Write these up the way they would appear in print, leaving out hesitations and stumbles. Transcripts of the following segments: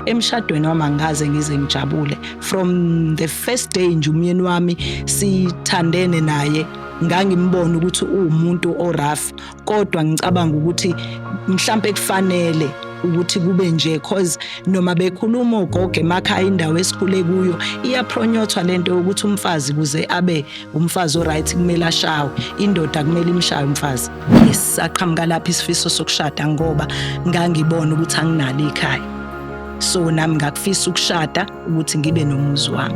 Emshadweni wami angikaze ngize ngijabule. From the first day nje umyeni wami sithandene naye, ngangimbona ukuthi uwumuntu o-rough, kodwa ngicabanga ukuthi mhlampe kufanele ukuthi kube nje, cause noma bekhuluma ogogo emakhaya, indawo esikhule kuyo iyaphronyothwa lento yokuthi umfazi kuze abe umfazi o-right kumele ashawe, indoda kumele imshaye umfazi. Yes, saqhamuka lapho isifiso sokushada ngoba ngangibona ukuthi anginalo ikhaya, so nami ngakufisa ukushada ukuthi ngibe nomuzi wami.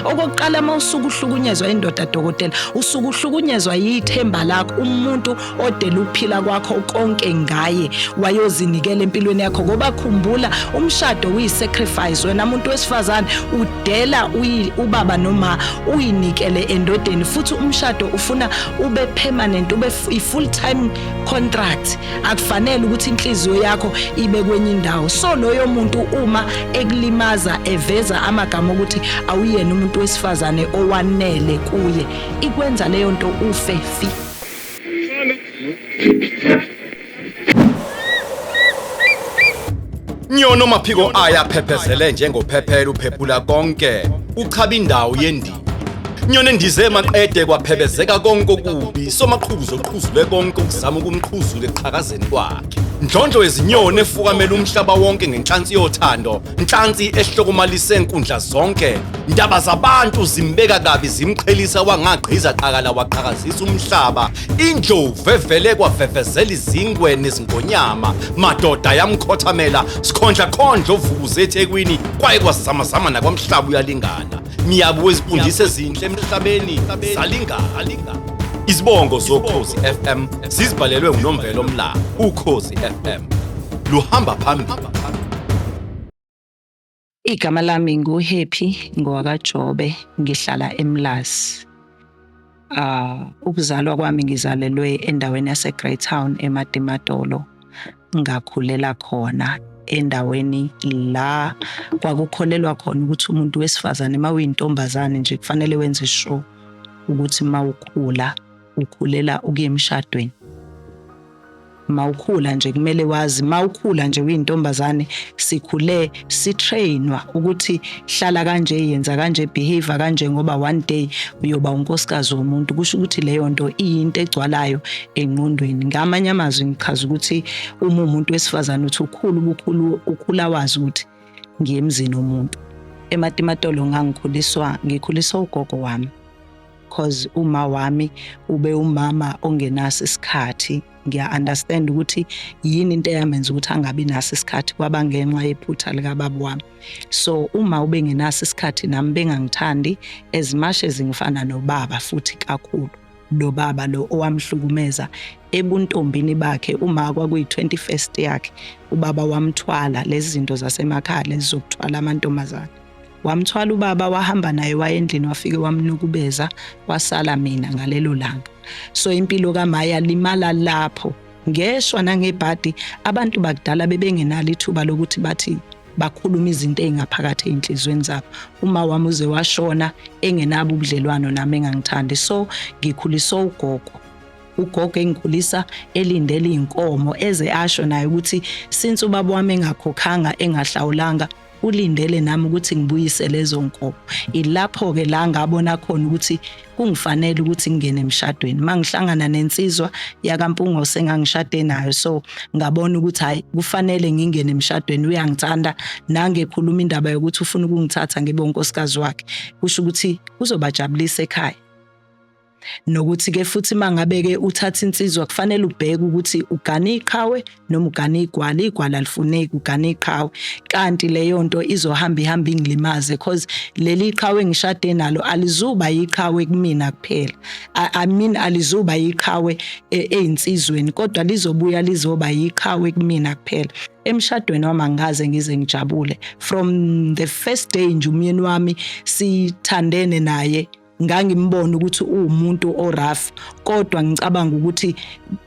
Okokuqala, uma usuke uhlukunyezwa indoda, dokotela, usuke uhlukunyezwa yithemba lakho, umuntu odela ukuphila kwakho konke ngaye, wayozinikela empilweni yakho, ngoba khumbula, umshado uyi-sacrifice. Wena muntu wesifazane udela ubaba noma uyinikele endodeni, futhi umshado ufuna ube permanent, ube i-full time contract. Akufanele ukuthi inhliziyo yakho ibe kwenye indawo. So loyo muntu uma ekulimaza, eveza amagama okuthi awuyena umuntu wesifazane owanele kuye, ikwenza leyo nto ufe fi. Nyono maphiko ayaphephezele njengophephela, uphephula konke, uchaba indawo yendima. Nyoni endize maqede kwaphebezeka konke okubi, somaqhuzu oqhuzule konke ukuzama ukumqhuzula eqhakazeni kwakhe. Ndlondlo yezinyoni efukamela umhlaba wonke ngenhlansi yothando, nhlansi ehlokomalise nkundla zonke. Ndaba zabantu zimbeka kabi, zimqhelisa wangagqiza qakala, waqhakazisa umhlaba. Indlovu evele kwavevezela izingwe nezingonyama, madoda yamkhothamela, sikhondla khondla ovukuze eThekwini, kwaye kwazamazama nakwamhlaba uyalingana. Miyabu wezifundisi ezinhle emhlabeni zalingana. Izibongo zoKhozi FM zizibhalelwe nguNomvelo Mlaba. Ukhozi FM luhamba phambili. Igama lami nguHappy, ngowakaJobe, ngihlala eMlazi. Ukuzalwa kwami, ngizalelwe endaweni yase-Greytown eMatimatolo. Ngakhulela khona endaweni la kwakukholelwa khona ukuthi umuntu wesifazane, uma uyintombazane nje, kufanele wenze sure ukuthi uma ukhula ukhulela ukuya emshadweni. Mawukhula nje kumele wazi, mawukhula nje uyintombazane, sikhule sitrainwa ukuthi hlala kanje, yenza kanje, behave kanje, ngoba one day uyoba unkosikazi womuntu. Kusho ukuthi leyo nto iyinto egcwalayo engqondweni. Ngamanye amazwi ngichaza ukuthi uma umuntu wesifazane uthi ukhulu ubukhulu, ukhula wazi ukuthi ngiye emzini womuntu. EMatimatolo ngangikhuliswa, ngikhuliswa ugogo wami, cause uma wami ube umama ongenaso isikhathi. Ngiya-understand ukuthi yini into eyamenza ukuthi angabi naso isikhathi, kwaba ngenxa yephutha likababa wami. So uma ube ngenaso isikhathi nami bengangithandi as much as ngifana nobaba, futhi kakhulu lo baba lo owamhlukumeza ebuntombini bakhe. Uma kwakuyi-21st yakhe, ubaba wamthwala, lezi zinto zasemakhaya lezi zokuthwala amantombazane, wamthwala ubaba, wahamba naye, waya endlini, wafike wamnukubeza, wasala mina ngalelo langa. So impilo kaMaya limala lapho. Ngeshwa nangebhadi, abantu bakudala bebengenalo ithuba lokuthi bathi bakhuluma izinto ey'ngaphakathi ey'nhliziyweni zabo. Uma wami uze washona engenabo ubudlelwano nami, engangithandi. So ngikhuliswa ugogo, ugogo engikhulisa elindele iy'nkomo, eze asho naye ukuthi since ubaba wami engakhokhanga, engahlawulanga, ulindele nami ukuthi ngibuyise lezo nkomo. Ilapho-ke la ngabona khona ukuthi kungifanele ukuthi ngingene emshadweni, uma ngihlangana nensizwa yakaMpungose engangishade nayo. So ngabona ukuthi hhayi, kufanele ngingene emshadweni, uyangithanda, nangekhuluma indaba yokuthi ufuna ukungithatha ngibe unkosikazi wakhe, kusho ukuthi kuzobajabulisa ekhaya. Nokuthi-ke futhi uma ngabe-ke uthatha insizwa, kufanele ubheke ukuthi ugane iqhawe noma ugane igwala. Igwala alifuneki, ugane iqhawe. Kanti leyo nto izohamba ihambe ingilimaze, cause leli qhawe engishade nalo alizuba yiqhawe kumina kuphela, I mean, alizuba yiqhawe ey'nsizweni, kodwa lizobuya lizoba yiqhawe kumina kuphela. Emshadweni wami angikaze ngize ngijabule. From the first day nje umyeni wami sithandene naye, ngangimbona ukuthi uwumuntu o-rough, kodwa ngicabanga ukuthi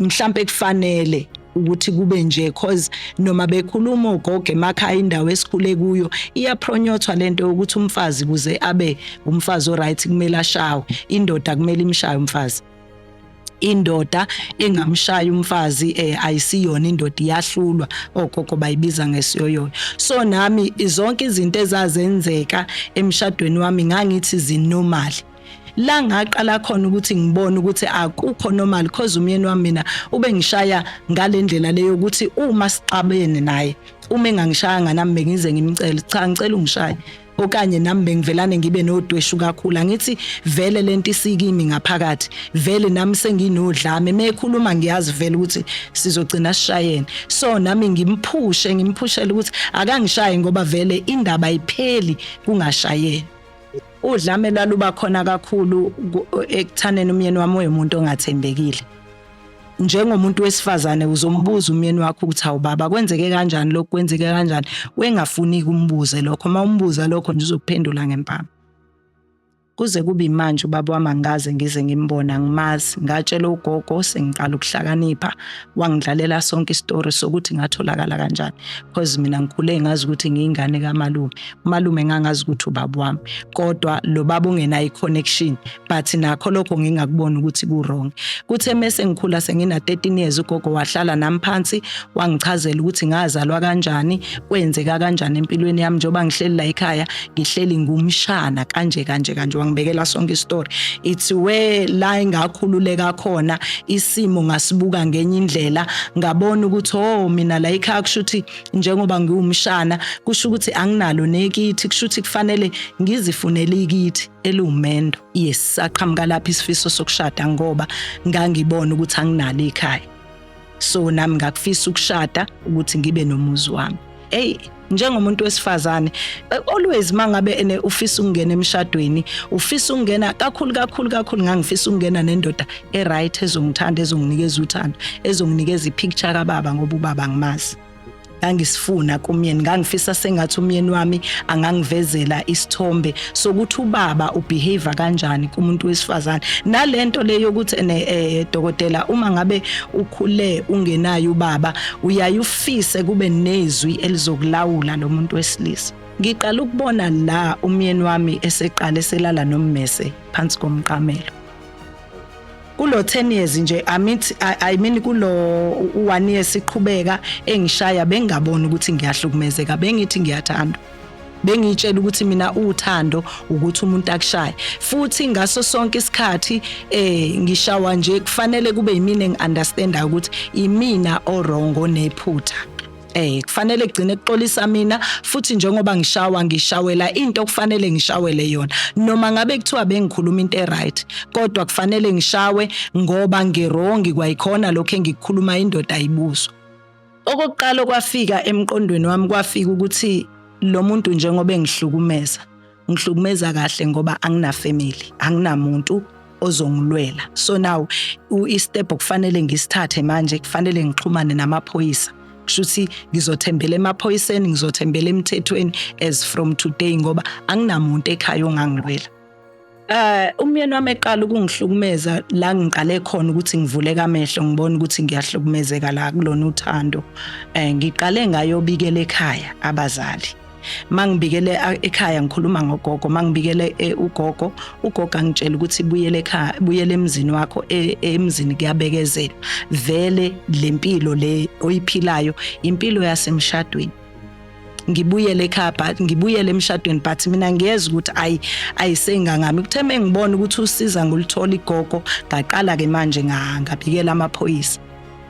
mhlampe kufanele ukuthi kube nje, cause noma bekhuluma ogogo emakhaya, indawo esikhule kuyo iyaphronyothwa lento yokuthi umfazi kuze abe umfazi o-right kumele ashawe, indoda kumele imshaye umfazi. Indoda engamshaya umfazi ayisiyona indoda, iyahlulwa, ogogo bayibiza ngesiyoyoyo. So nami zonke izinto ezazenzeka emshadweni wami ngangithi zinormal. La ngaqala khona ukuthi ngibone ukuthi akukho normal, cause umyeni wami mina ubengishaya ngalendlela leyo ukuthi uma sixabene naye, uma engangishayanga nami bengize ngimcele, cha, ngicela ungishaye, okanye nami bengivelane ngibe nodweshu kakhulu. Angithi vele lento isikimi ngaphakathi, vele nami senginodlame, mekhuluma ngiyazi vele ukuthi sizogcina sishayene. So nami ngimphushe, ngimphushele ukuthi akangishaye, ngoba vele indaba ayipheli kungashayeni. Udlame lwaluba khona kakhulu ekuthaneni umyeni wami uyimuntu ongathembekile. Njengomuntu wesifazane uzombuza umyeni wakho ukuthi, "Hawu baba, kwenzeke kanjani lokhu, kwenzeke kanjani?" Wengafuni kumbuze lokho. Uma umbuza lokho nje, uzokuphendula ngempama. Kuze kube manje ubaba wami angikaze ngize ngimbona, ngimazi. Ngatshela ugogo sengiqala ukuhlakanipha, wangidlalela sonke isitori sokuthi ngatholakala kanjani, because mina ngikhule ngazi ukuthi ngiyingane kamalume. Umalume ngangazi ukuthi ubaba wami, kodwa lo baba ungenayo i-connection, but nakho lokho ngingakubona ukuthi ku-wrong. Kuthe mese ngikhula sengina 13 years, ugogo wahlala nami phansi, wangichazela ukuthi ngazalwa kanjani, kwenzeka kanjani empilweni yami, njengoba ngihleli la ekhaya, ngihleli ngumshana kanje kanje kanje. Wangibekela sonke isitori. It's where la engakhululeka khona, isimo ngasibuka ngenye indlela, ngabona ukuthi, oh, mina la ekhaya kusho ukuthi njengoba ngiwumshana, kusho ukuthi anginalo nekithi, kusho ukuthi kufanele ngizifunele ikithi eliwumendo. Yes, saqhamuka lapha isifiso sokushada, ngoba ngangibona ukuthi anginalo ikhaya, so nami ngakufisa ukushada ukuthi ngibe nomuzi wami. Hey, njengomuntu wesifazane, always mangabe ene ufisa ukungena emshadweni, ufisa ukungena kakhulu kakhulu kakhulu. Ngangifisa ukungena nendoda e-right, ezongithanda, ezonginikeza uthando, ezonginikeza ipicture kababa, ngoba ubaba ngimazi. Ngangisifuna kumyeni, ngangifisa sengathi umyeni wami angangivezela isithombe sokuthi ubaba ubehave kanjani kumuntu wesifazane. Nalento leyo ukuthi ene dokotela, uma ngabe ukhule ungenayo ubaba, uyaye ufise kube nezwi elizokulawula lo muntu wesilisa. Ngiqala ukubona la umyeni wami eseqale selala nommese phansi komqamelo kulo 10 years nje, I mean kulo 1 year siqhubeka engishaya, bengabona ukuthi ngiyahlukumezeka, bengithi ngiyathandwa, bengitshela ukuthi mina uthando ukuthi umuntu akushaye. Futhi ngaso sonke isikhathi ngishawa nje, kufanele kube yimina engiunderstandayo ukuthi imina owrong, onephutha. Kufanele kugcine kuxolisa mina futhi njengoba ngishawa, ngishawela into okufanele ngishawele yona, noma ngabe kuthiwa bengikhuluma into eright, kodwa kufanele ngishawe ngoba ngiwrong kwayikhona lokho engikukhuluma. Indoda ayibuzwa. Okokuqala kwafika emqondweni wami, kwafika ukuthi lo muntu njengoba engihlukumeza, ngihlukumeza kahle ngoba angina family, anginamuntu ozongilwela. So now i-step okufanele ngisithathe manje, kufanele ngixhumane namaphoyisa. Kusho ukuthi ngizothembela emaphoyiseni, ngizothembela emthethweni as from today, ngoba anginamuntu ekhaya ongangilwela. Umyeni wami eqala ukungihlukumeza, la ngiqale khona ukuthi ngivuleke amehlo, ngibone ukuthi ngiyahlukumezeka la kulona uthando. Ngiqale ngayobikela ekhaya abazali. Mangibikele ekhaya, ngikhuluma ngogogo, mangibikele ugogo, ugogo angitshela ukuthi, "Buyele ekhaya, buyele emzini wakho, emzini kuyabekezela. Vele lempilo le oyiphilayo impilo yasemshadweni." Ngibuyele ekhaya, but ngibuyele emshadweni, but mina ngiyeza ukuthi ayi, ayisengangami. Kuthe mengibona ukuthi usiza ngoluthola igogo, ngaqala ke manje ngabikela amaphoyisa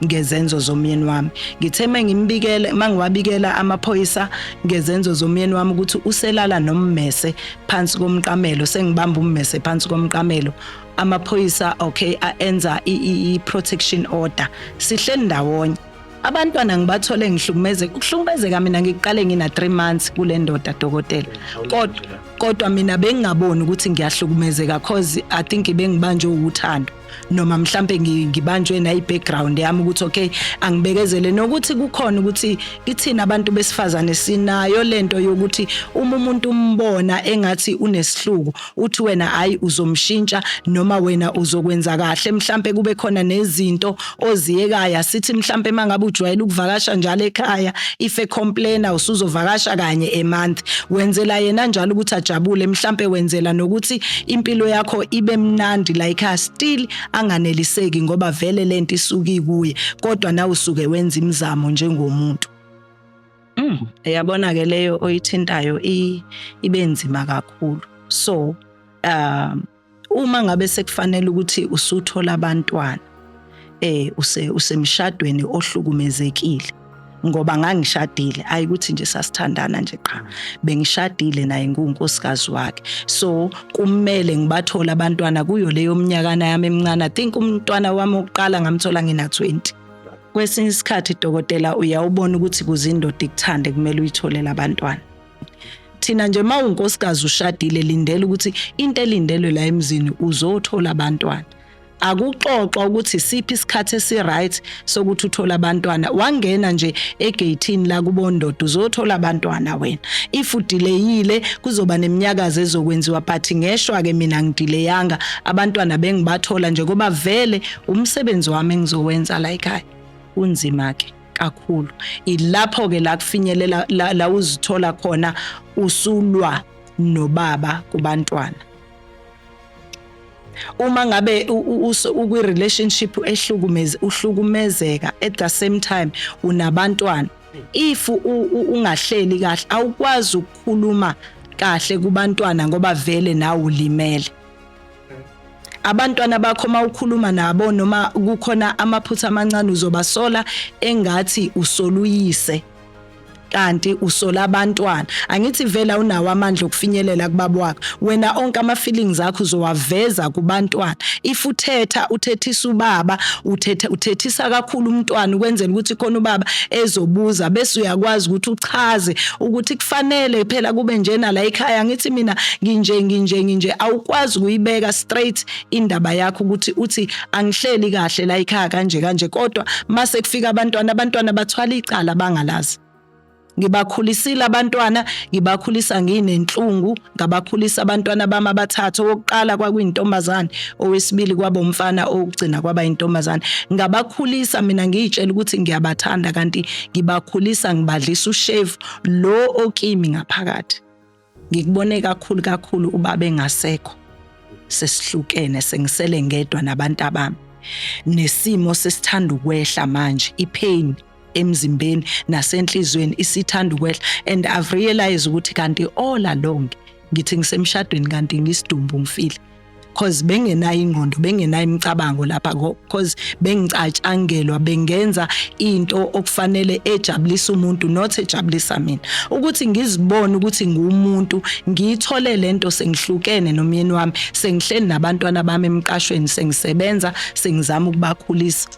ngezenzo zomyeni wami. Ngithe mengimbikele, mangiwabikela amaphoyisa ngezenzo zomyeni wami ukuthi uselala nommese phansi komqamelo, sengibamba ummese phansi komqamelo, amaphoyisa, okay, enza i-protection order. Sihleli ndawonye. Abantwana ngibathole ngihlukumezeka. Ukuhlukumezeka mina ngiqale ngina 3 months kule ndoda, dokotela, kodwa mina bengingaboni ukuthi ngiyahlukumezeka, cause I think bengibanjwe uthando, noma mhlambe ngibanjwe nayi background yami ukuthi, okay, angibekezele. Nokuthi kukhona ukuthi kithina abantu besifazane sinayo lento yokuthi uma umuntu umbona engathi unesihluku, uthi wena hayi, uzomshintsha, noma wena uzokwenza kahle, mhlambe kube khona nezinto oziyekaya. Sithi mhlambe mangabe ujwayele ukuvakasha njalo ekhaya, if e complainer, usuzovakasha kanye a month, wenzela yena njalo ukuthi ajabule. ujabule, mhlambe wenzela nokuthi impilo yakho ibe mnandi la ekhaya, still anganeliseki ngoba vele lento isuka kuye, kodwa nawe usuke wenza imizamo njengomuntu. Yabona ke leyo oyithintayo ibe nzima kakhulu. So uma ngabe sekufanele ukuthi usuthola abantwana, usemshadweni ohlukumezekile, ngoba ngangishadile, ayikuthi nje sasithandana nje qha, bengishadile naye, ngunkosikazi wakhe, so kumele ngibathole abantwana kuyo leyo minyakana yami emincane. I think umntwana wami wokuqala ngamthola ngina 20. Kwesinye isikhathi, dokotela, uyawubona ukuthi kuze indoda ikuthande kumele uyitholele abantwana. Thina nje, uma unkosikazi ushadile, lindela ukuthi into elindelwe la emzini uzothola abantwana. Akuxoxwa ukuthi siphi isikhathi esi-right sokuthi uthole abantwana. Wangena nje egeyithini la kubondoda, uzothola abantwana wena. If udelayile, kuzoba neminyakazo ezokwenziwa, but ngeshwa-ke mina ngidelayanga, abantwana bengibathola nje ngoba vele umsebenzi wami engizowenza la ekhaya. Kunzima-ke kakhulu. Ilapho-ke la kufinyelela la uzithola khona usulwa nobaba kubantwana. Uma ngabe ukwi-relationship ehlukumeze, uhlukumezeka, at the same time unabantwana, if ungahleli kahle, awukwazi ukukhuluma kahle kubantwana ngoba vele nawe ulimele. Abantwana bakho, mawukhuluma nabo noma kukhona amaphutha amancane, uzobasola engathi usoluyise kanti usola abantwana. Angithi vele unawo amandla okufinyelela kubaba wakho wena, onke ama feelings akho uzowaveza kubantwana. If uthetha, uthethisa ubaba, uthetha uthethisa kakhulu umntwana ukwenzela ukuthi khona ubaba ezobuza, bese uyakwazi ukuthi uchaze ukuthi kufanele phela kube njena la ekhaya, ngithi mina nginje, nginje, nginje. Awukwazi ukuyibeka straight indaba yakho ukuthi uthi angihleli kahle la ekhaya kanje kanje, kodwa mase kufika abantwana, abantwana bathwala icala bangalazi. Ngibakhulisile abantwana, ngibakhulisa nginenhlungu. Ngabakhulisa abantwana bami abathathu. Owokuqala kwakuyintombazane, owesibili kwaba umfana, owokugcina kwaba intombazane. Ngabakhulisa mina ngiyitshela ukuthi ngiyabathanda, kanti ngibakhulisa ngibadlisa ushevu lo okimi ngaphakathi. Ngikubone kakhulu kakhulu ubaba engasekho, sesihlukene, sengisele ngedwa nabantu abami, nesimo sesithanda ukwehla manje, ipain emzimbeni nasenhlizweni isithanda ukwehla, and I've realized ukuthi kanti all along ngithi ngisemshadweni kanti ngisidumbu, ngifile, cause bengenayo ingqondo, bengenayo imicabango lapha, cause bengicatshangelwa, bengenza into okufanele ejabulisa umuntu, not ejabulisa mina, ukuthi ngizibone ukuthi ngumuntu. Ngiyithole lento sengihlukene nomyeni wami, sengihleli nabantwana bami emqashweni, sengisebenza, sengizama ukubakhulisa.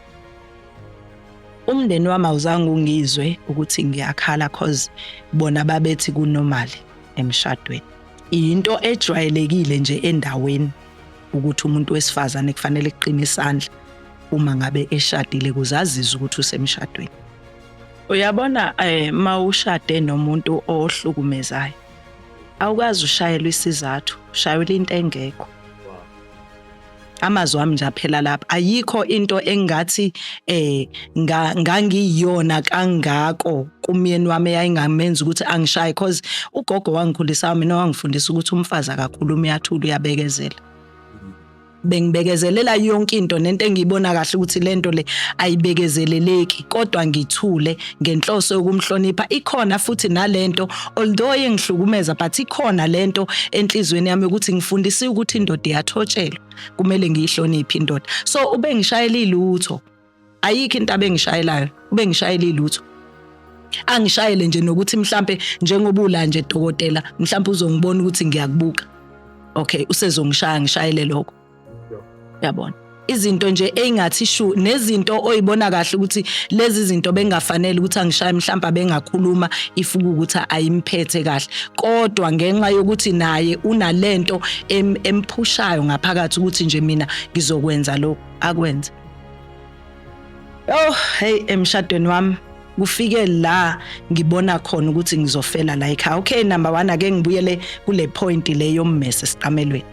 Umndeni wami awuzange ungizwe ukuthi ngiyakhala, cause bona babethi kunormal emshadweni, into ejwayelekile nje endaweni ukuthi umuntu wesifazane kufanele kuqine isandla uma ngabe eshadile kuze azizwe ukuthi usemshadweni. Uyabona, mawushade nomuntu ohlukumezayo, awukazi ushayelwa isizathu, ushayelwa into engekho. Amazwi ami nje aphela lapha. Ayikho into engathi ngangiyona kangako kumyeni wami eyayingamenza ukuthi angishaye, cause ugogo wangikhulisa mina, wangifundisa ukuthi umfazi akakhuluma, uyathula, uyabekezela. Bengibekezelela yonke into, nento engiyibona kahle ukuthi lento le ayibekezeleleki, kodwa ngithule ngenhloso yokumhlonipha. Ikhona futhi nalento, although yengihlukumeza, but ikhona lento enhlizweni yami ukuthi ngifundisiwe ukuthi indoda iyathotshelwa, kumele ngiyihloniphe indoda. So ubengishayela ilutho, ayikho into abengishayelayo, ubengishayela ilutho. Angishayele nje nokuthi mhlambe njengoba ula nje, dokotela, mhlambe uzongibona ukuthi ngiyakubuka, okay, usezongishaya, ngishayele lokho. Yabona, izinto nje eyingathi shu, nezinto oyibona kahle ukuthi lezi zinto bengafanele ukuthi angishaye, mhlawumbe bengakhuluma if ukuthi ayimphethe kahle, kodwa ngenxa yokuthi naye unalento emphushayo ngaphakathi ukuthi nje mina ngizokwenza lokhu, akwenze. Oh hey, emshadweni wami Kufike la ngibona khona ukuthi ngizofela la ekhaya. Okay, number 1, ake ngibuyele kule point le yommese esiqamelweni.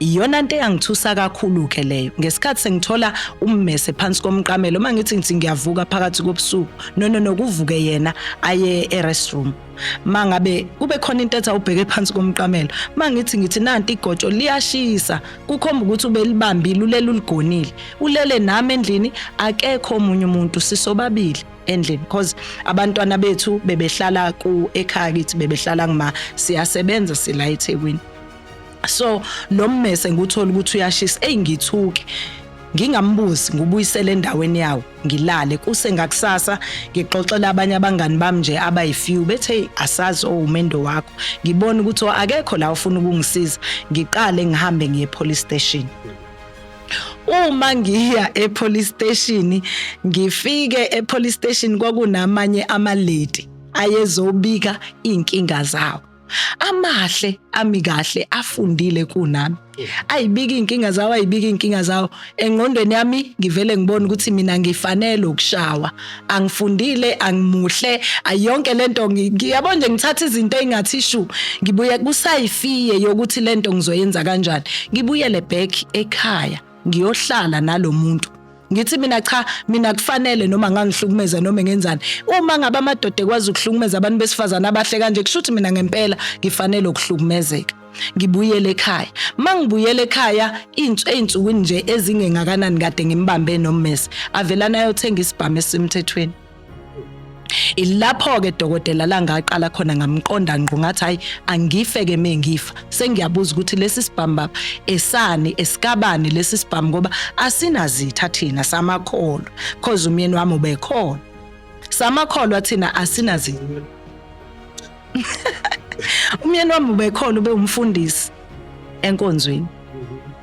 Iyona nto eyangithusa kakhulu ke leyo. Ngesikhathi sengithola ummese phansi komqamelo, uma ngithi ngiyavuka phakathi kobusuku, no no no, kuvuke yena aye e-restroom. Mangabe kube khona into ethi awubheke phansi komqamelo, mangithi ngithi nanti igotsho liyashisa, kukhomba ukuthi ubelibambile, ulele uligonile, ulele nami endlini, akekho omunye umuntu, sisobabili endlini, because abantwana bethu bebehlala ku ekhaya kithi, bebehlala kuma, siyasebenza sila eThekwini. So lo mmese nguthola ukuthi uyashisa, ey ngithuke, ngingambuzi, ngubuyisele endaweni yawo, ngilale. Kuse ngakusasa ngixoxela abanye abangani bami nje abayifew, bethe asazi owumendo wakho. Ngibona ukuthi akekho la ufuna ukungisiza, ngiqale ngihambe ngiye police station. Uma ngiya e-police station, ngifike e-police station kwakunamanye amalady ayezobika inkinga zawo, amahle, ami kahle, afundile kunami, ayibika inkinga zawo, ayibika inkinga zawo. Engqondweni yami ngivele ngibona ukuthi mina ngifanele ukushawa, angifundile, angimuhle, ayonke lento. Ngiyabona nje ngithatha izinto engathi shu, ngibuye kusayifiye yokuthi lento ngizoyenza kanjani. Ngibuyele back ekhaya, ngiyohlala nalomuntu. Ngithi mina cha, mina kufanele noma ngangihlukumeza noma ngenzani. Uma ngabe amadoda ekwazi ukuhlukumeza abantu besifazana abahle kanje, kusho ukuthi mina ngempela ngifanele ukuhlukumezeka. Ngibuyele ekhaya. Mangibuyele ekhaya, ey'nsukwini nje ezingengakanani kade ngimbambe nommese, avelana ayothenga isibhamu esimthethweni. Ilapho-ke dokotela la ngaqala khona ngamqonda ngqo, ngathi hayi, angife-ke mengifa. Sengiyabuza ukuthi lesi sibhamu baba esani, esikabani lesi sibhamu, ngoba asinazitha thina samakholwa, cause umyeni wami ubekhona, samakholwa thina asinazitha. Umyeni wami ubekhona, ube umfundisi enkonzweni.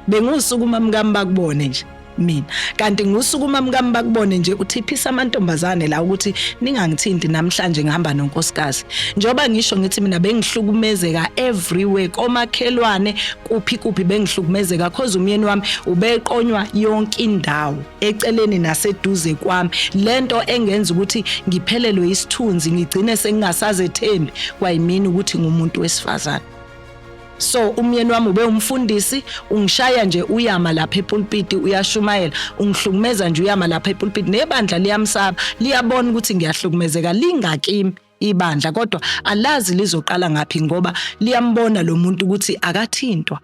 Bengusukuma mkami bakubone nje mina, kanti ngusukuma mkami bakubone nje uthiphisa amantombazane la ukuthi ningangithinti namhlanje, ngihamba nonkosikazi. Njengoba ngisho ngithi mina bengihlukumezeka everywhere, komakhelwane, kuphi kuphi bengihlukumezeka, cause umyeni wami ubeqonywa yonke indawo, eceleni naseduze kwami. Lento engenza ukuthi ngiphelelwe isithunzi, ngigcine sengingasazethembi kwayimina ukuthi ngumuntu wesifazane. So umyeni wami ube umfundisi, ungishaya nje uyama lapha epulpiti, uyashumayela, ungihlukumeza nje uyama lapha epulpiti, nebandla liyamsaba, liyabona ukuthi ngiyahlukumezeka, lingakimi ibandla, kodwa alazi lizoqala ngaphi ngoba liyambona lo muntu ukuthi akathintwa.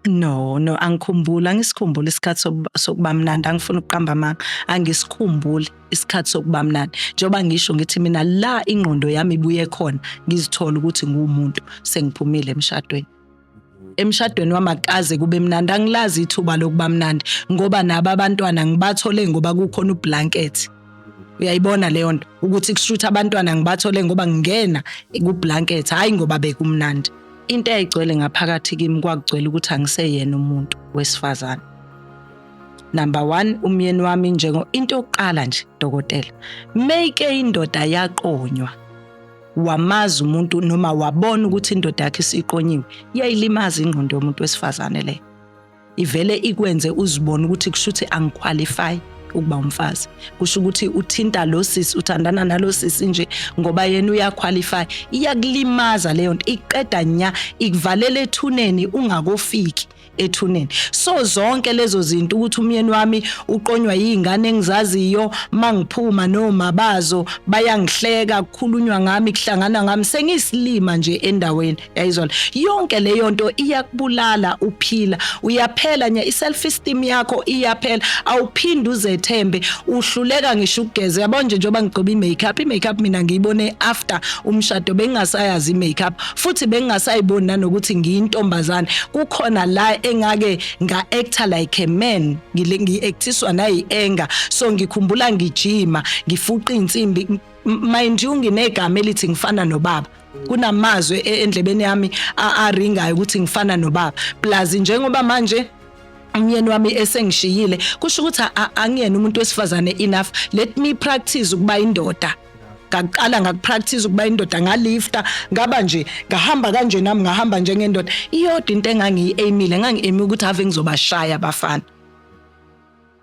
No no, angikhumbuli, angisikhumbuli isikhathi sokuba mnandi, angifuni ukuqamba amanga, angisikhumbuli isikhathi sokuba mnandi. Njengoba ngisho ngithi mina la ingqondo yami ibuye khona ngizithola ukuthi nguwumuntu sengiphumile emshadweni. Emshadweni wami akukaze kube mnandi, angilazi ithuba lokuba mnandi, ngoba nabo abantwana ngibathole ngoba kukhona ublanket. Uyayibona leyo nto ukuthi kusho abantwana ngibathole ngoba ngingena kublanket, hayi ngoba bekumnandi. Into eyayigcwele ngaphakathi kimi kwakugcwele ukuthi angiseyena umuntu wesifazane. Number 1, umyeni wami njengo into yokuqala nje dokotela, make indoda yaqonywa, wamazi umuntu noma wabona ukuthi indoda yakhe isiqonyiwe, iyayilimaza ingqondo yomuntu wesifazane leyo. Ivele ikwenze uzibone ukuthi kusho ukuthi angiqualify ukuba umfazi, kusho ukuthi uthinta lo sisi, uthandana nalo sisi nje ngoba yena uyaqualify. Iyakulimaza leyo nto, iqeda nya, ikuvalela ethuneni ungakofiki ethuneni. So zonke lezo zinto ukuthi umyeni wami uqonywa yingane engizaziyo, mangiphuma noma bazo bayangihleka, kukhulunywa ngami, kuhlangana ngami, sengiyisilima nje endaweni yayizona. Yonke leyo nto iyakubulala, uphila uyaphela nya, i-self esteem yakho iyaphela, awuphinde uzethembe, uhluleka ngisho ukugeza. Yabo nje njengoba ngigcoba i-makeup, i-makeup mina ngiyibone after umshado, bengingasayazi i-makeup, futhi bengingasayiboni nanokuthi ngiyintombazane. Kukhona la engake nga-acta like a man, ngi-actiswa nayi-anger. So ngikhumbula ngijima, ngifuqa iy'nsimbi, mind you nginegama elithi ngifana nobaba, kunamazwi endlebeni yami aringayo ukuthi ngifana nobaba. Plus njengoba manje umyeni wami esengishiyile, kusho ukuthi angiyena umuntu wesifazane enough, let me practice ukuba indoda. Ngaqala ngakupractice ukuba indoda, ngalifta, ngaba nje ngahamba kanje nami, ngahamba njengendoda. Iyodwa into engangiyi-aimile, ngangi-aime ukuthi ave ngizobashaya abafana.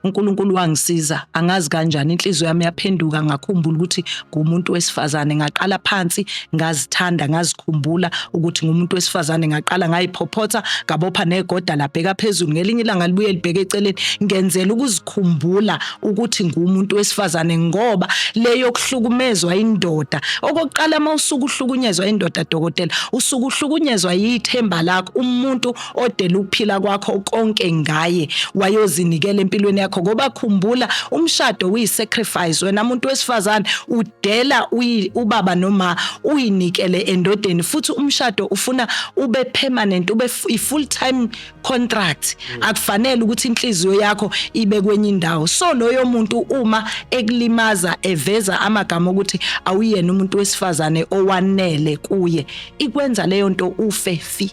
uNkulunkulu wangisiza, angazi kanjani, inhliziyo yami yaphenduka, ngakhumbula ukuthi ngumuntu wesifazane. Ngaqala phansi ngazithanda, ngazikhumbula ukuthi ngumuntu wesifazane. Ngaqala ngayiphophotha, ngabopha negoda labheka phezulu, ngelinye ilanga libuye libheke eceleni, ngenzela ukuzikhumbula ukuthi ngumuntu wesifazane. Ngoba leyo kuhlukumezwa indoda, okokuqala uma usuke uhlukunyezwa indoda, dokotela, usuke uhlukunyezwa yithemba lakho, umuntu odela ukuphila kwakho konke ngaye, wayozinikela empilweni yakho. Ngoba khumbula, umshado uyi-sacrifice. Wena muntu wesifazane udela ubaba noma uyinikele endodeni, futhi umshado ufuna ube permanent, ube i-full time contract. Akufanele ukuthi inhliziyo yakho ibe kwenye indawo. So loyo muntu uma ekulimaza, eveza amagama ukuthi awuyena umuntu wesifazane owanele kuye, ikwenza leyo nto ufe fi.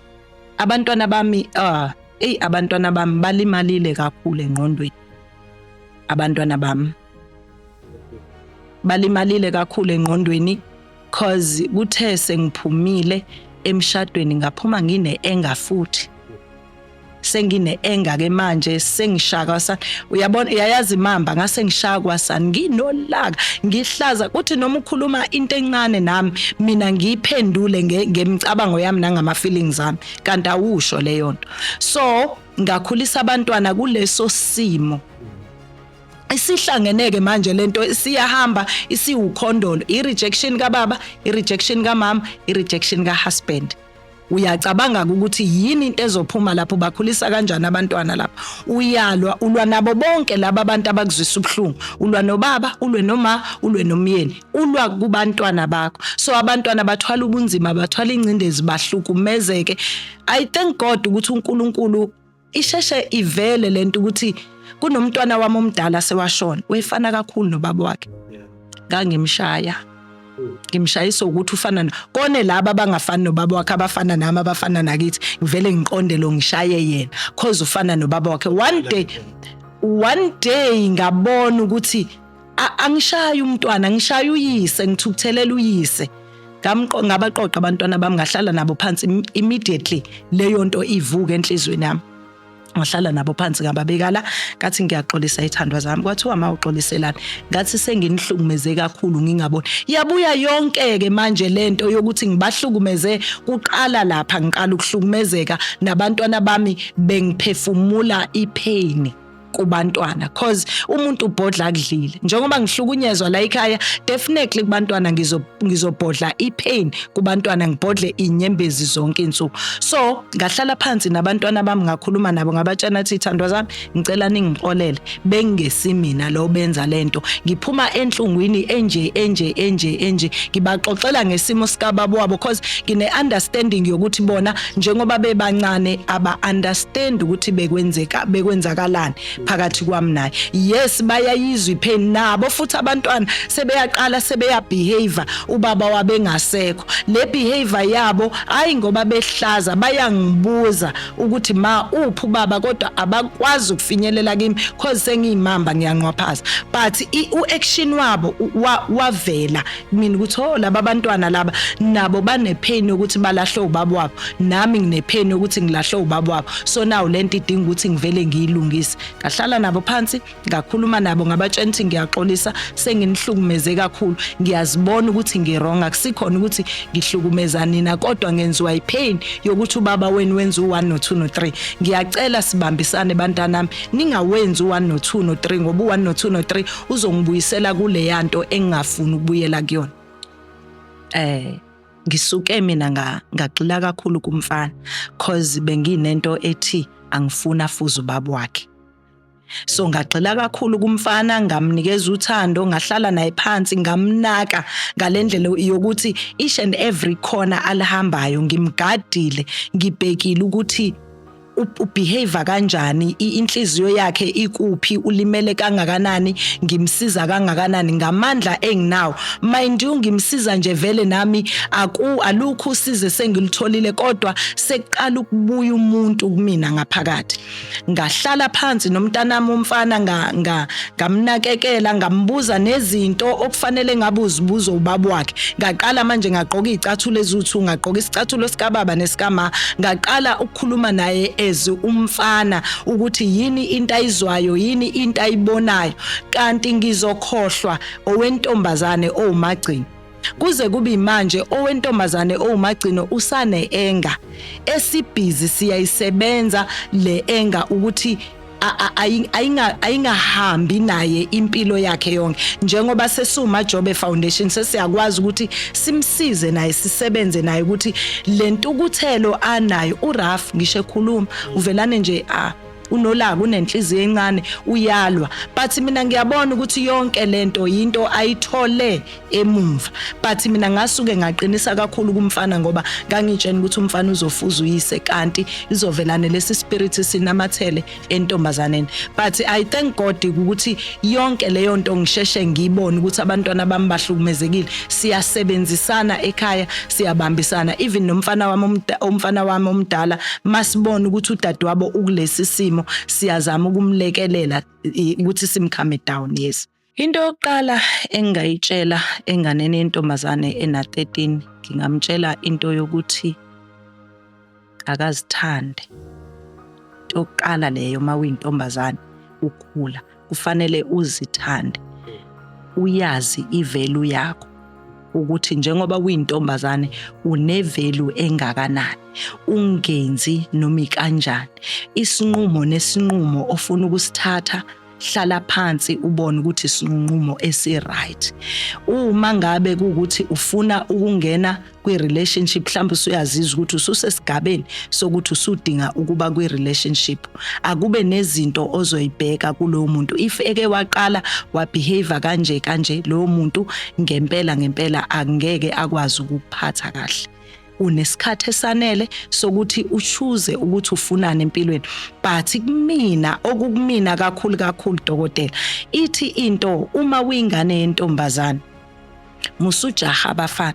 Abantwana bami, ah, ey, abantwana bami balimalile kakhulu engqondweni. Abantwana bami balimalile kakhulu engqondweni, cause kuthe sengiphumile emshadweni, ngaphuma ngine anger, futhi sengine anger ke manje, sengishaka sa, uyabona, uyayazi imamba, ngase ngishakwa sani, nginolaka, ngihlaza, kuthi noma ukhuluma into encane nami, mina ngiyiphendule ngemicabango yami nangama feelings ami, kanti awusho leyo nto. So ngakhulisa abantwana kuleso simo. Isihlangeneke manje lento, siyahamba isiwukhondolo, i-rejection kababa, i-rejection kamama, i-rejection ka-husband. Uyacabanga ukuthi yini into ezophuma lapho? Bakhulisa kanjani abantwana lapho? Uyalwa, ulwa nabo bonke laba abantu abakuzwisa ubuhlungu. Ulwa nobaba, ulwe noma, ulwe nomyeni, ulwa kubantwana bakho. So abantwana bathwala ubunzima, bathwala ingcindezi, bahlukumezeke. I thank God ukuthi uNkulunkulu isheshe ivele lento ukuthi kunomntwana wami omdala sewashona, wefana kakhulu nobaba wakhe. Ngangimshaya, ngimshayisa ukuthi ufana kone laba abangafani nobaba wakhe, abafana nami, abafana nakithi. Ngivele ngiqonde lo, ngishaye yena cause ufana nobaba wakhe. One day, one day ngabona ukuthi angishayi umntwana, ngishaya uyise, ngithukuthelela uyise. Ngabaqoqa abantwana bami, ngahlala nabo phansi. Immediately leyo nto ivuka enhlizweni yami, ngahlala nabo phansi, ngababeka la, ngathi, "Ngiyaxolisa, ithandwa zami." Kwathiwa, "Ma, uxoliselani?" Ngathi, "Senginihlukumeze kakhulu ngingaboni." Yabuya yonke ke manje lento yokuthi ngibahlukumeze kuqala lapha, ngiqala ukuhlukumezeka nabantwana bami, bengiphefumula ipain kubantwana, cause umuntu ubhodla akudlile. Njengoba ngihlukunyezwa la ekhaya, definitely kubantwana ngizobhodla ipain, kubantwana ngibhodle inyembezi zonke insuku. So ngahlala phansi nabantwana bami, ngakhuluma nabo, ngabatshela athi, "Ithandwa zami, ngicela ningixolele, bengesimina lo benza lento, ngiphuma enhlungwini enje enje enje enje." Ngibaxoxela ngesimo sikababa wabo, cause ngine understanding yokuthi bona njengoba bebancane aba understand ukuthi bekwenzeka, bekwenzakalani phakathi kwami naye. Yes, bayayizwa ipain nabo, futhi abantwana sebeyaqala sebeya behave ubaba wabengasekho. Le behavior yabo, hayi ngoba behlaza, bayangibuza ukuthi, "Ma, uphi ubaba?" Kodwa abakwazi ukufinyelela kimi cause sengiyimamba, ngiyanqwaphaza. But u-action wabo wavela mina ukuthi, oh, laba abantwana laba nabo bane pain yokuthi balahle ubaba wabo, nami ngine pain yokuthi ngilahle ubaba wabo. So now lento idinga ukuthi ngivele ngiyilungise. Ngahlala nabo phansi, ngakhuluma nabo, ngabatshela ukuthi, "Ngiyaxolisa, senginihlukumeze kakhulu. Ngiyazibona ukuthi ngi-wrong. Akusikhona ukuthi ngihlukumeza nina, kodwa ngenziwa ipain yokuthi ubaba wenu wenza u1 no2 no3. Ngiyacela sibambisane, bantanami, ningawenzi u1 no2 no3, ngoba u1 no2 no3 uzongibuyisela kule yanto engingafuni ukubuyela kuyona." Ngisuke mina ngagxila kakhulu kumfana, cause benginento ethi angifuna afuze ubaba wakhe. So ngagxila kakhulu kumfana, ngamnikeza uthando, ngahlala naye phansi, ngamnaka ngalendlela yokuthi each and every corner alihambayo ngimgadile, ngibhekile ukuthi ubehave kanjani, inhliziyo yakhe ikuphi, ulimele kangakanani, ngimsiza kangakanani ngamandla enginawo. Mind you, ngimsiza nje vele nami aku alukho usize sengilutholile, kodwa sekuqala ukubuya umuntu kumina ngaphakathi. Ngahlala phansi nomntanami umfana, nga ngamnakekela, ngambuza nezinto okufanele ngabe uzibuza ubaba wakhe. Ngaqala manje ngagqoka izicathulo eziwu2, ngagqoka isicathulo sikababa nesikama, ngaqala ukukhuluma naye. As umfana ukuthi yini into ayizwayo, yini into ayibonayo, kanti ngizokhohlwa owentombazane owumagcino. Kuze kube manje owentombazane owumagcino usane anger esibhizi, siyayisebenza le anger ukuthi ayingahambi naye impilo yakhe yonke. Njengoba sesiwuMajobe Foundation, sesiyakwazi ukuthi simsize naye, sisebenze naye ukuthi le ntukuthelo anayo uRaf, ngisho ekhuluma uvelane nje a unolaka, unenhliziyo encane, uyalwa, but mina ngiyabona ukuthi yonke lento yinto ayithole emumva. But mina ngasuke ngaqinisa kakhulu kumfana ngoba ngangitshena ukuthi umfana uzofuza uyise, kanti izovelane lesi spirit sinamathele entombazaneni. But I thank God ukuthi yonke leyo nto ngisheshe ngiyibone ukuthi abantwana bami bahlukumezekile. Siyasebenzisana ekhaya, siyabambisana, even nomfana wami, umfana wami omdala, masibona ukuthi udadewabo ukulesi simo, siyazama ukumlekelela ukuthi simcalme down, yes. Into yokuqala engingayitshela enganeni yentombazane ena-13, ngingamtshela into yokuthi akazithande. Into yokuqala leyo, uma uyintombazane ukhula, kufanele uzithande, uyazi ivalue yakho ukuthi njengoba uyintombazane unevalue engakanani. Ungenzi noma ikanjani isinqumo, nesinqumo ofuna ukusithatha, hlala phansi ubone ukuthi isinqumo esi-right. Uma ngabe kuwukuthi ufuna ukungena kwi-relationship, mhlawumbe usuyazizwa ukuthi ususesigabeni sokuthi usudinga ukuba kwi-relationship, akube nezinto ozoyibheka kulowo muntu. If eke waqala wabehave kanje kanje, lowo muntu ngempela ngempela angeke akwazi ukukuphatha kahle. Unesikhathi esanele sokuthi uchoose ukuthi ufunani empilweni. But kumina, okukumina kakhulu kakhulu, dokotela, ithi into uma uyingane yentombazane, musujaha abafana,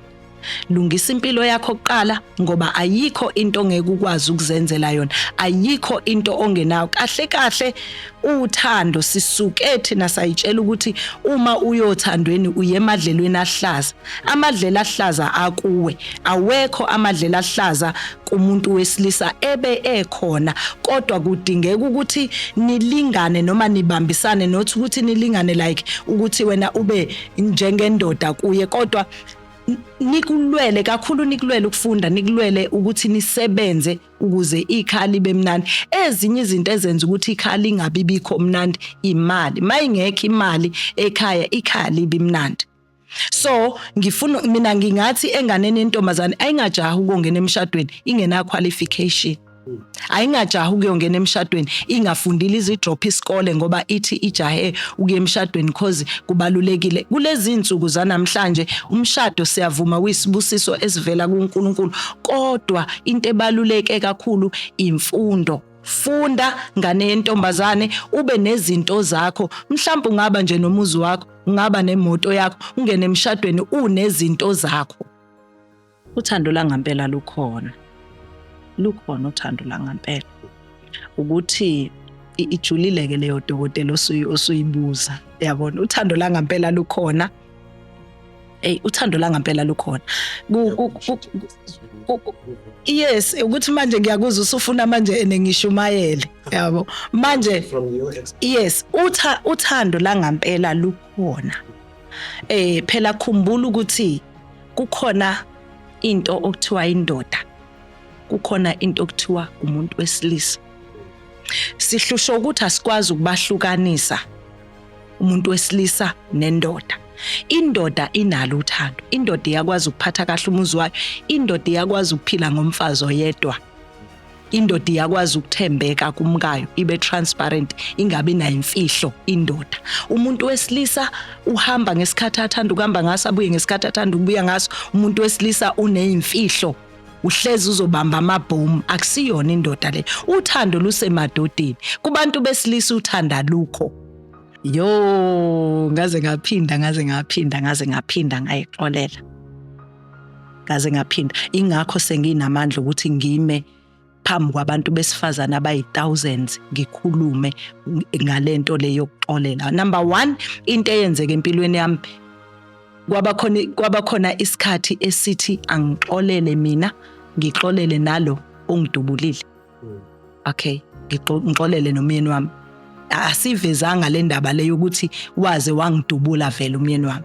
lungisa impilo yakho kuqala, ngoba ayikho into ongeke ukwazi ukuzenzela yona, ayikho into ongenayo. Kahle kahle uthando sisuke thina sayitshela ukuthi uma uyothandweni uye emadlelweni ahlaza. Amadlela ahlaza akuwe, awekho amadlela ahlaza kumuntu wesilisa. Ebe ekhona, kodwa kudingeka ukuthi nilingane noma nibambisane, not ukuthi nilingane like ukuthi wena ube njengendoda kuye, kodwa nikulwele kakhulu, nikulwele ukufunda, nikulwele ukuthi nisebenze ukuze ikhaya libe mnandi. Ezinye izinto ezenza ukuthi ikhaya lingabi bikho mnandi, imali. Mayingekho imali ekhaya, ikhaya libi mnandi. So ngifuna mina ngingathi enganeni yentombazane ayingajahi ukungena emshadweni ingena qualification, ayingajahi ukuyongena emshadweni ingafundile, izidrop isikole ngoba ithi ijahe ukuya emshadweni cause kubalulekile kulezi insuku zanamhlanje. Umshado siyavuma kuyisibusiso esivela kuNkulunkulu, kodwa into ebaluleke kakhulu imfundo. Funda, ngane yentombazane, ube nezinto zakho. Mhlawumbe ungaba nje nomuzi wakho, ungaba nemoto yakho, ungene emshadweni unezinto zakho. Uthando langampela lukhona, lukhona uthando langampela. Ukuthi ijulile-ke leyo, dokotela, osuyibuza, yabona, uthando langampela lukhona. Ey, uthando langampela lukhona. Yes, ukuthi manje ngiyakuzwa usufuna manje ene ngishumayele, yabo, manje. Yes, uthando langampela lukhona. Phela khumbula ukuthi kukhona into okuthiwa indoda, kukhona into okuthiwa umuntu wesilisa. Sihlushwa ukuthi asikwazi ukubahlukanisa umuntu wesilisa nendoda. Indoda inalo uthando, indoda iyakwazi ukuphatha kahle umuzi wayo, indoda iyakwazi ukuphila ngomfazi oyedwa, indoda iyakwazi ukuthembeka kumkayo, ibe transparent, ingabi nayo imfihlo indoda. Umuntu wesilisa uhamba ngesikhathi athanda ukuhamba ngaso, abuye ngesikhathi athanda ukubuya ngaso. Umuntu wesilisa uneyimfihlo, uhlezi uzobamba amabhomu. Akusiyona indoda le. Uthando lusemadodeni, kubantu besilisa uthanda lukho. Yo, ngaze ngaphinda, ngaze ngaphinda, ngaze ngaphinda ngayixolela, ngaze ngaphinda. Ingakho senginamandla ukuthi ngime phambi kwabantu besifazane abayi-thousands ngikhulume ngalento le yokuxolela. Number 1, into eyenzeka empilweni yami, kwaba khona isikhathi esithi angixolele mina, ngixolele nalo ongidubulile. Okay, ngixolele nomyeni wami. Asivezanga le ndaba le yokuthi waze wangidubula vele umyeni wami,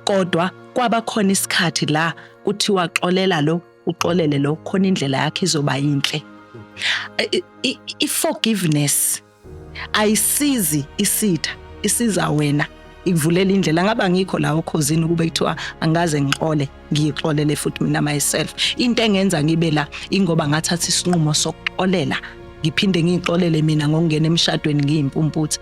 kodwa kwaba khona isikhathi la kuthiwa xolela lo, uxolele lo, khona indlela yakhe izoba yinhle. I-forgiveness ayisizi isitha, isiza wena, ikuvulela indlela. Ngaba ngikho la okhozini kube kuthiwa angikaze ngixole, ngiyixolele futhi mina myself. Into engenza ngibe la ingoba ngathatha isinqumo sokuxolela, ngiphinde ngiyixolele mina ngokungena emshadweni ngiyimpumputhe.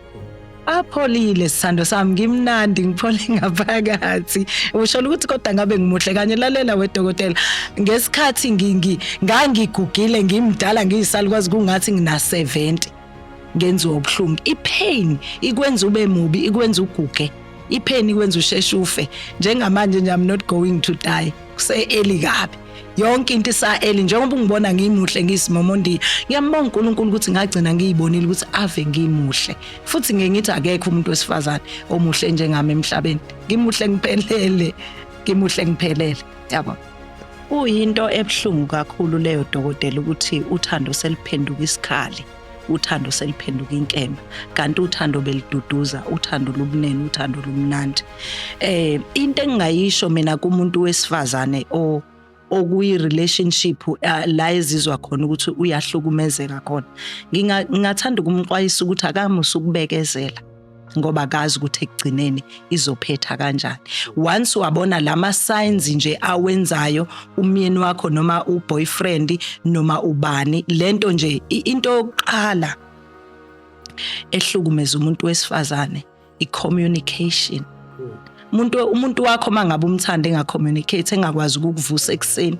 Apholile sithando sami, ngimnandi, ngiphole ngaphakathi. Usho ukuthi kodwa ngabe ngimuhle kanye. Lalela wedokotela, ngesikhathi ngingi ngangigugile, ngimdala, ngiyisalukwazi, kungathi ngina 70, ngenziwa ubuhlungu. Ipain ikwenza ube mubi, ikwenza uguge. Ipain ikwenza usheshe ufe. Njengamanje nje I'm not going to die, kuse early kabi, yonke into isa early. Njengoba ungibona ngimuhle, ngisimomondi, ngiyambonga uNkulunkulu ukuthi ngagcina ngiyibonile ukuthi ave ngimuhle. Futhi ngeke ngithi akekho umuntu wesifazane omuhle njengami emhlabeni. Ngimuhle ngiphelele, ngimuhle ngiphelele, yabo. Kuyinto ebuhlungu kakhulu leyo, dokotela, ukuthi uthando seliphenduka isikhali, uthando seliphenduka inkemba, kanti uthando beliduduza, uthando lubunene, uthando lumnandi. Into engingayisho mina kumuntu wesifazane o okuyi relationship la ezizwa khona ukuthi uyahlukumezeka khona, ngingathanda ukumxwayisa ukuthi akamusa ukubekezela, ngoba akazi ukuthi ekugcineni izophetha kanjani. Once wabona lama signs nje awenzayo umyeni wakho noma uboyfriend noma ubani, lento nje, into yokuqala ehlukumeza umuntu wesifazane i-communication. Umuntu wakho mangabe umthanda engacommunicate, engakwazi ukukuvusa ekuseni,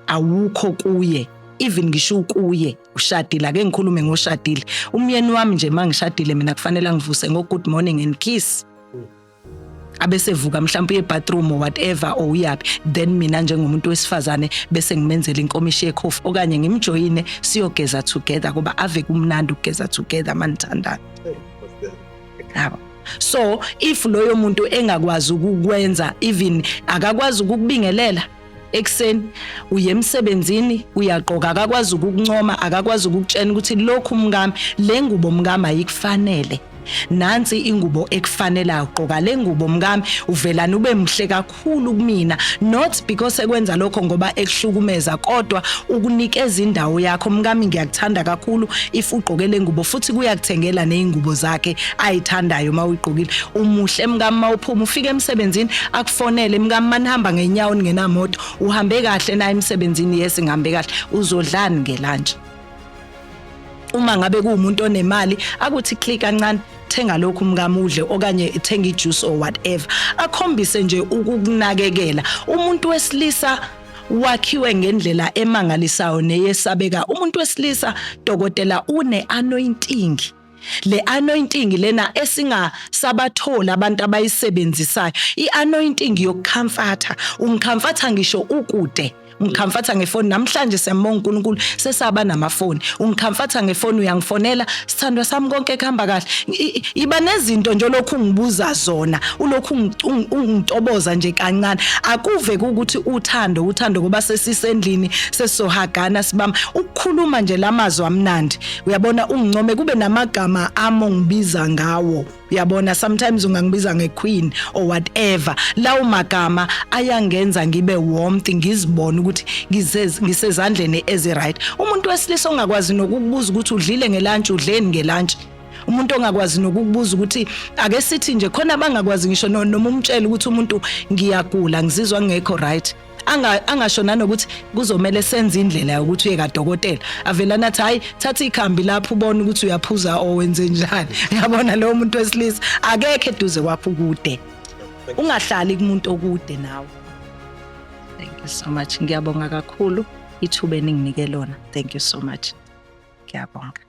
awukho kuye, even ngisho ukuye ushadile. Ake ngikhulume ngoshadile. Umyeni wami nje, mangishadile mina, kufanele angivuse ngo good morning and kiss, abese vuka mhlawumbe uye bathroom or whatever or uyaphi, then mina njengomuntu wesifazane bese ngimenzela inkomishi yekhofi okanye ngimjoyine siyogeza together, kuba ave kumnandi ukugeza together manithandana, yabo. So if loyo muntu engakwazi ukukwenza, even akakwazi ukukubingelela ekuseni, uye emsebenzini, uyaqoka, akakwazi ukukuncoma, akakwazi ukukutshela ukuthi lokhu mkami, le ngubo mkami ayikufanele, nansi ingubo ekufanele, ugqoka le ngubo mkami uvelana ube muhle kakhulu kumina, not because ekwenza lokho ngoba ekuhlukumeza, kodwa ukunikeza indawo yakho. Mkami, ngiyakuthanda kakhulu if ugqoke le ngubo. Futhi kuyakuthengela nezingubo zakhe ayithandayo. Mawuyigqokile umuhle mkami, mawuphuma ufike emsebenzini akufonele, mkami, manihamba ngenyawo ningenamoto, uhambe kahle na emsebenzini? Yes, ngihambe kahle. Uzodlani ngelunch? Uma ngabe kuwumuntu onemali, akuthi click kancane, thenga lokhu mkami udle, okanye thenga ijuice or whatever, akhombise nje ukukunakekela. Umuntu wesilisa wakhiwe ngendlela emangalisayo neyesabeka. Umuntu wesilisa, dokotela, une anointing. Le anointing lena esingasabathola abantu abayisebenzisayo, i-anointing yokucomforta. Ungicomforta ngisho ukude, ungicomforta ngefoni. Namhlanje siyambonga uNkulunkulu, sesaba namafoni. Ungicomforta ngefoni, uyangifonela, sithandwa sami, konke kuhamba kahle. Iba nezinto nje lokhu ungibuza zona, ulokhu ungitoboza nje kancane, akuve ukuthi uthando, uthando, ngoba sesisendlini, sesizohagana, sibamba ukukhuluma nje lamazwi amnandi, uyabona, ungincome, kube namagama amo ngibiza ngawo, uyabona. Sometimes ungangibiza ngequeen or whatever, lawo magama ayangenza ngibe warmth, ngizibone ukuthi ngisezandleni ezi right. Umuntu wesilisa ongakwazi nokukubuza ukuthi udlile ngelunch, udleni ngelunch, umuntu ongakwazi nokukubuza ukuthi, ake sithi nje khona abangakwazi ngisho noma umtshela ukuthi umuntu ngiyagula, ngizizwa ngekho right, angasho nanokuthi kuzomela senze indlela yokuthi uye kadokotela, avela nathi hayi, thatha ikhambi lapho, ubone ukuthi uyaphuza or wenze njani. Uyabona, lowo muntu wesilisa akekho eduze kwakho, ukude. Ungahlali kumuntu okude nawe. Thank you so much, ngiyabonga kakhulu ithuba eninginike lona. Thank you so much, ngiyabonga.